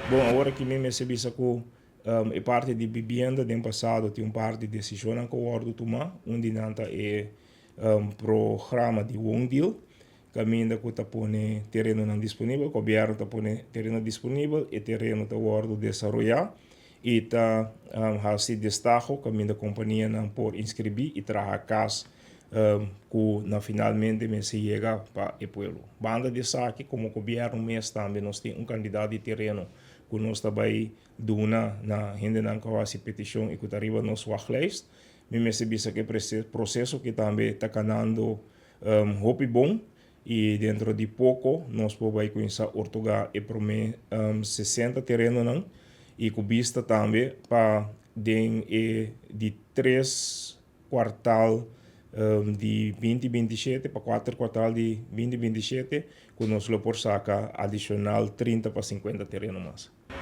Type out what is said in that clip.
Bon, awor aki mi mester bisa ku e parti di bibienda, den pasado tin un par di desishon ku a wòrdu tumá, un di nan ta e programa di Woondeal, kaminda ku ta pone terenonan disponibel, gobièrnu ta pone tereno disponibel, e tereno ta wòrdu desaroyá i ta hasi destaho kaminda kompanianan por inskribí i traha kas ku na finalmente mester yega pa e pueblo. Banda di esaki, komo gobièrnu mes tambe nos tin un kantidat di tereno ku nos ta bai duna na hendenan ku a hasi petishon i ku ta riba nos wachtlijst. Mi mester bisa ku e proseso aki tambe ta kanando hopi bon i dentro di poko nos por bai kuminsá otorgá e promé 60 terenonan i ku bista tambe pa den e di tres kuartal di 2027 pa kuater kuartal di 2027 ku nos lo por saka adishonal 30 pa 50 tereno mas.